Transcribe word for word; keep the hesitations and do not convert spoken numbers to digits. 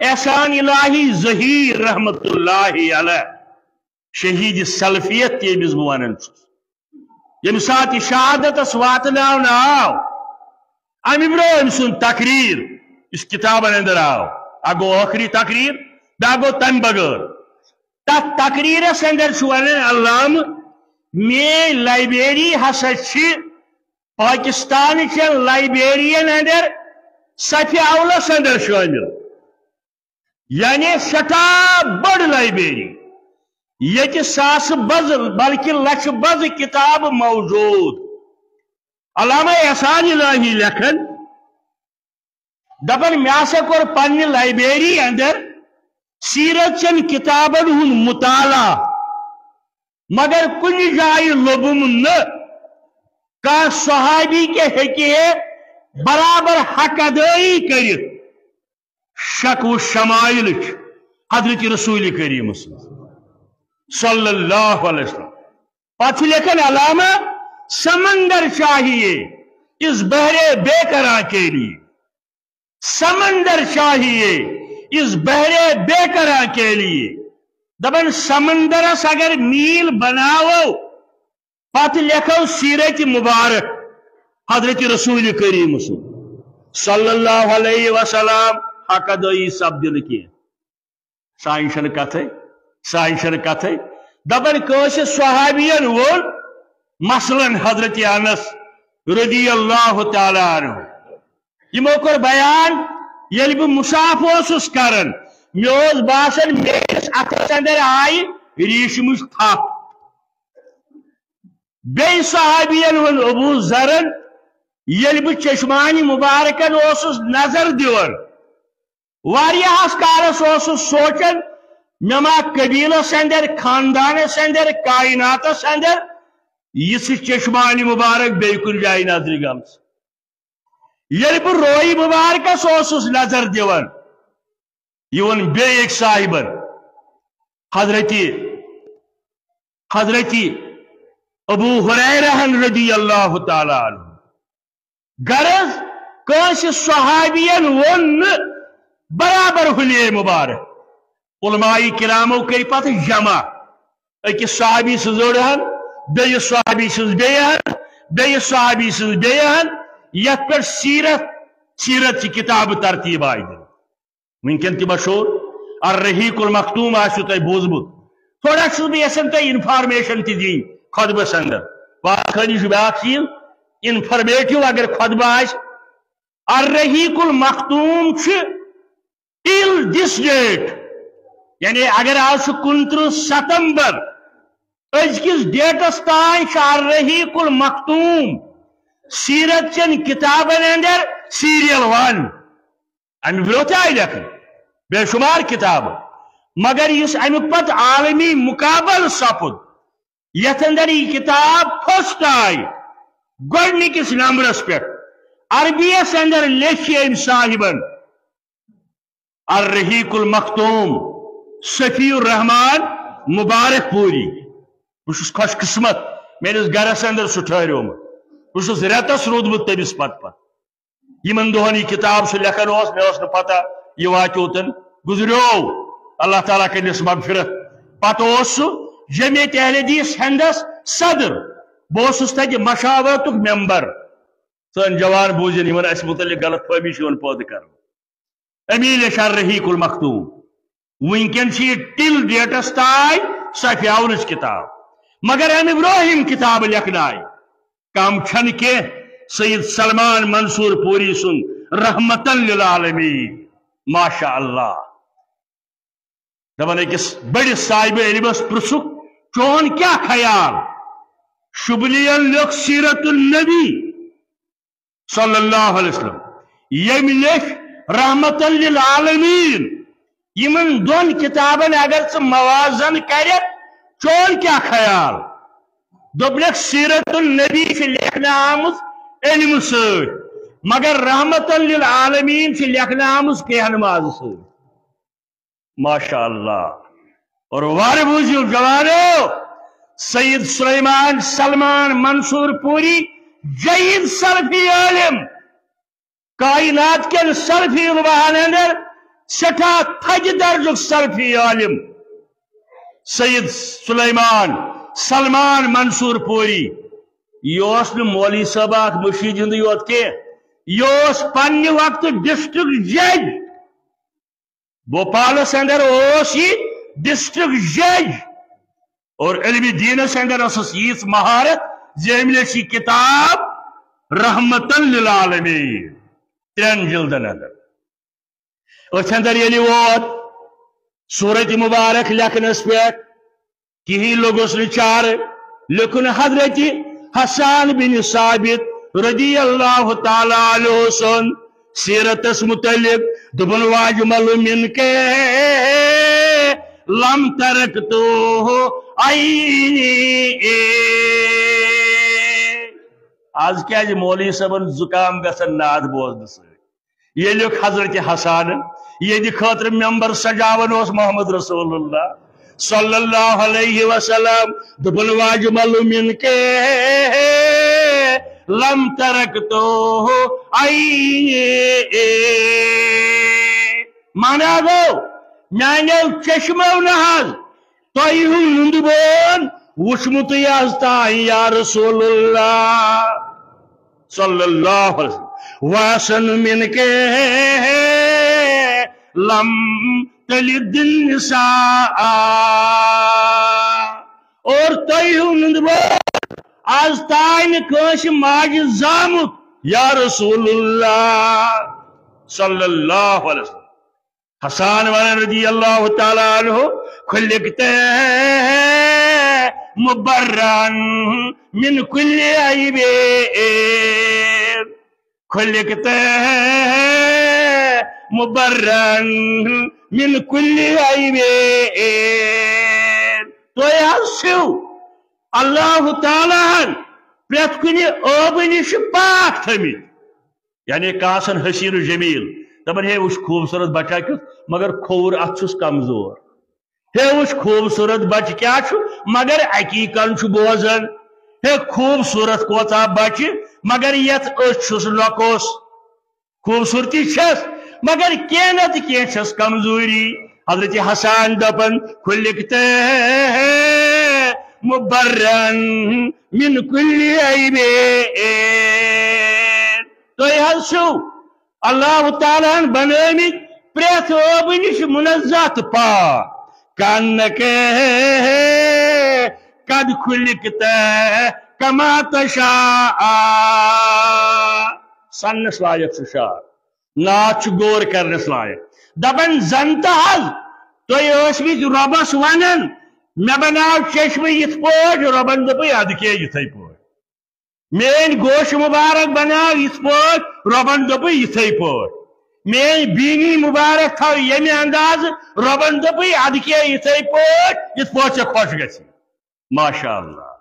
احسان الہی ظہیر رحمت اللہ علیہ، شہید سلفیت ییٚمِس بہٕ ونان چھُس، ییٚمہِ ساتہٕ یہِ شہادتس واتناونہٕ آو، امہِ برونٛہہ أمۍ سُنٛد تقریر یُس کتابن اندر آو، اکھ گوٚو ٲخری تقریر، بیٛاکھ گوٚو تمہِ بغٲر۔ تتھ تقریرس اندر چھُ ونان علامہٕ، میٲنۍ لائبریری ہسا چھِ پاکستان چٮ۪ن لائبریرین اندر صفِ اولس اندر شٲمِل، یعنی سٮ۪ٹھاہ بٔڑ لائبریری، ییٚتہِ ساسہٕ بزٕ بلکہِ لچھِ بزٕ کتابہٕ موجود۔ علامہ احسان الہی لیکھان، دپان، مےٚ ہسا کوٚر پننہِ لائبریری اندر سیرت چٮ۪ن کتابن ہُنٛد مطالعہ، مگر کُنہِ جایہِ لوٚبُم نہٕ کانٛہہ صحابی کہِ ہیٚکہِ ہے برابر حق ادٲیی کٔرِتھ شکوہ شمائلٕچ حضرت رسول کریم صلی اللہ علیہ وسلم۔ پتہٕ لیکھن علامہ، سمندر چاہیے اس بحر بے قرار کے لیے، سمندر چاہیے اس بحر بے قرار کے لیے۔ دپان سمندرس اگر میل بناوو، پتہٕ لیکھو سیرت مبارک حضرت رسول کریم صلی اللہ علیہ وسلم، حق ادٲیی سپدِ نہٕ کینٛہہ۔ سانہِ چھنہٕ کتھے، سانہِ چھنہٕ کتھے۔ دپان کٲنٛسہِ صحابین ووٚن، مثلاً حضرت انس رضی اللہ تعالیٰ عنہ، یِمو کوٚر بیان، ییٚلہِ بہٕ مصاف اوسُس کران، مےٚ اوس باسان میٲنِس اتھس اندر آیہِ ریشمٕچ تھپھ۔ بیٚیہِ صحابین ووٚن ابو ذرن، ییٚلہِ بہٕ چشمانِ مبارکن اوسُس نظر دِوان، واریاہس کالس اوسُس سونچان، مےٚ ما قبیلس اندر، خاندانس اندر، کائناتس اندر یِژھ چشمانِ مبارک بیٚیہِ کُنہِ جایہِ نظرِ گٔمٕژ۔ ییٚلہِ بہٕ روے مبارکس اوسُس نظر دِوان، یہِ ووٚن بیٚیہِ أکۍ صاحبن، حضرت، حضرت ابو ہریرہ رضی اللہ تعالیٰ عنہ۔ غرض، کٲنٛسہِ صحابین ووٚن نہٕ برابر حلیہ مبارک۔ علماء کرامو کٔرۍ پتہٕ جمع، أکِس صحابی سٕنٛز أڑ ہن، بیٚیِس صحابی سٕنٛز بیٚیہِ ہن، بیٚیِس صحابی سٕنٛز بیٚیہِ ہن، یتھ پٮ۪ٹھ سیرت، سیرت چہِ کتابہٕ ترتیب آیہِ دِنہٕ۔ وٕنکٮ۪ن تہِ مشہوٗر الرحیق المختوم آسیو تۄہہِ بوٗزمُت۔ تھوڑا چھُس بہٕ یژھان تۄہہِ انفارمیشن تہِ دِنۍ خطبس اندر۔ واز خٲنی چھُ بیٛاکھ چیٖز، انفارمیٹو اگر خطبہٕ آسہِ۔ الرحیق المختوم چھُ till this date، یعنی اگر آز چھُ کُنترٕہ ستمبر، أزکِس ڈیٹس تام چھُ الرحیق المختوم سیرت چٮ۪ن کتابن اندر سیریل ون۔ امہِ برونٛہہ تہِ آیہِ لیکھنہٕ بے شمار کتابہٕ، مگر یُس امیُک پتہٕ عالمی مقابلہٕ سپُد، یتھ اندر یہِ کتاب فرسٹ آیہِ گۄڈنِکِس نمبرس پٮ۪ٹھ، عربی یس اندر لیکھِ أمۍ صاحبن الرحیق المختوم صفی الرحمان مبارک پوری۔ بہٕ چھُس خۄش قسمت، میٲنِس گرس اندر سُہ ٹھہریومُت۔ بہٕ چھُس رٮ۪تس روٗدمُت تٔمِس پتہٕ پتہٕ۔ یِمن دۄہن یہِ کتاب سُہ لیکھان اوس، مےٚ ٲس نہٕ پتہ یہِ واتہِ اوٚتن۔ گُزریو، اللہ تعالیٰ کٔرِنس مغفرت۔ پتہٕ اوس سُہ جمعیت اہل حدیث ہندس صدر۔ بہٕ اوسُس تتہِ مشاورتُک ممبر۔ سٲنۍ جوان بوٗزِن، یِمن اسہِ متعلق غلط فہمی چھِ یِوان پٲدٕ کرنہٕ۔ امی لیچھ الرحیق المختوم۔ وٕنکٮ۪ن چھِ یہِ till date س تام صفی اولٕچ کتاب، مگر امہِ برونٛہہ یِم کتابہٕ لیکھنہٕ آیہِ، کم چھنہٕ کینٛہہ سید سلمان منصور پوری سُنٛد رحمتن للعالمین۔ ماشاء اللہ۔ دپان أکِس بٔڑِس صاحبِ علمس پرژھُکھ، چون کیٛاہ خیال؟ شبلیَن لیوٚکھ سیرت النبی صلی اللہ علیہ وسلم، ییٚمۍ لیٚکھۍ رحمتن للعالمین۔ یِمن دۄن کتابن اگر ژٕ موازن کرکھ، چون کیٛاہ خیال؟ دوٚپنکھ، سیرت النبی چھِ لیکھنہٕ آمٕژ علمہٕ سۭتۍ، مگر رحمتن للعالمین چھِ لیکھنہٕ آمٕژ کینٛہہ نمازٕ سۭتۍ۔ ماشاء اللہ۔ اور وارٕ بوٗزِو جوانو، سید سلیمان سلمان منصور پوری، جید سلفی عالم، کائنات کٮ۪ن سلفی علماہن اندر سٮ۪ٹھاہ تھدِ درجُک سلفی عالم سید سلیمان سلمان منصور پوری۔ یہِ اوس نہٕ مولوی صٲب اکھ مُرشِد ہُنٛدُے یوت کینٛہہ، یہِ اوس پننہِ وقتہٕ ڈسٹرکٹ جج۔ بھوپالس اندر اوس یہِ ڈسٹرکٹ جج اور علم دینس اندر ٲسس ییٖژ مہارت زِ أمۍ لیچھ یہِ کتاب رحمتن للعالمین ترٛٮ۪ن جلدن اندر۔ أتھۍ اندر ییٚلہِ ووت سورت مبارک لیکھنس پٮ۪ٹھ، کِہیٖنۍ لوٚگُس نہٕ چارٕ۔ لیوٚکھُن حضرت حسان بن ثابت رضی اللہ تعالیٰ عنہ سُنٛد سیرتس متعلق، دوٚپُن، واجمل منک لم ترکتہ عینی۔ آز کیازِ مولوی صٲبن زُکام گژھان نعت بوزنہٕ سۭتۍ؟ ییٚلہِ حضرت حسانن، ییٚلہِ خٲطرٕ ممبر سجاوان اوس محمد رسول اللہ صلی اللہ علیہ وسلم، دوٚپُن، واجمل منک لم ترکتہ عینی۔ مانا گوٚو، میانیو چشمو نہ حظ تۄہہِ ہُنٛد نُندٕ بون وُچھمُتٕے از تام یا رسول اللہ صلی اللہ علیہ وسلم۔ واحسن منک لم تلد النساء۔ اور تۄہہِ ہُنٛد نُندٕ بون از تام نہٕ کٲنٛسہِ ماجہِ زامُت یا رسول اللہ صلی اللہ علیہ وسلم۔ حسان ونان رضی اللہ تعالیٰ عنہ، خلقت مبرا من کل عیب، خلقت مبرا من کل عیب۔ تُہۍ حظ چھِو اللہ تعالیٰ ہن پرٛٮ۪تھ کُنہِ عٲبہٕ نِش پاک تھٲمٕتۍ۔ یعنی کانٛہہ آسان حسین و جمیل، دپان، ہے وٕچھ خوٗبصوٗرت بچہ کیُتھ، مگر کھووُر اتھ چھُس کمزور۔ ہے وٕچھ خوٗبصوٗرت بچہ کیٛاہ چھُ، مگر اکی کن چھُ بوزان۔ ہے خوٗبصوٗرت کوتاہ بچہ، مگر یتھ أچھ چھُس لۄکُس۔ خوٗبصوٗرتی چھس، مگر کینٛہہ نتہٕ کینٛہہ چھس کمزوری۔ حضرت حسان دپان، خلقت مبرا من کل عیب۔ تُہۍ حظ چھِو اللہ تعالیٰ ہن بنٲومٕتۍ پرٛٮ۪تھ عٲبہٕ نِش منزہ تہٕ پاک۔ کانک قد خلقت کما تشاء۔ سننس لایق چھُ شعر، نعت چھُ غور کرنس لایق۔ دپان زن تہ حظ تُہۍ ٲسمٕتۍ رۄبس ونان، مےٚ بناو چشمہٕ یِتھ پٲٹھۍ، رۄبن دوٚپُے ادٕ کیٛاہ یِتھے پٲٹھۍ۔ میٲنۍ گوش مبارک بناو یِتھ پٲٹھۍ، رۄبن دوٚپُے یِتھے پٲٹھۍ۔ میٲنۍ بیٖنی مبارک تھاو ییٚمہِ اندازٕ، رۄبن دوٚپُے ادٕ کیٛاہ یِتھے پٲٹھۍ، یِتھ پٲٹھۍ ژےٚ خۄش گژھِ۔ ماشاء اللہ۔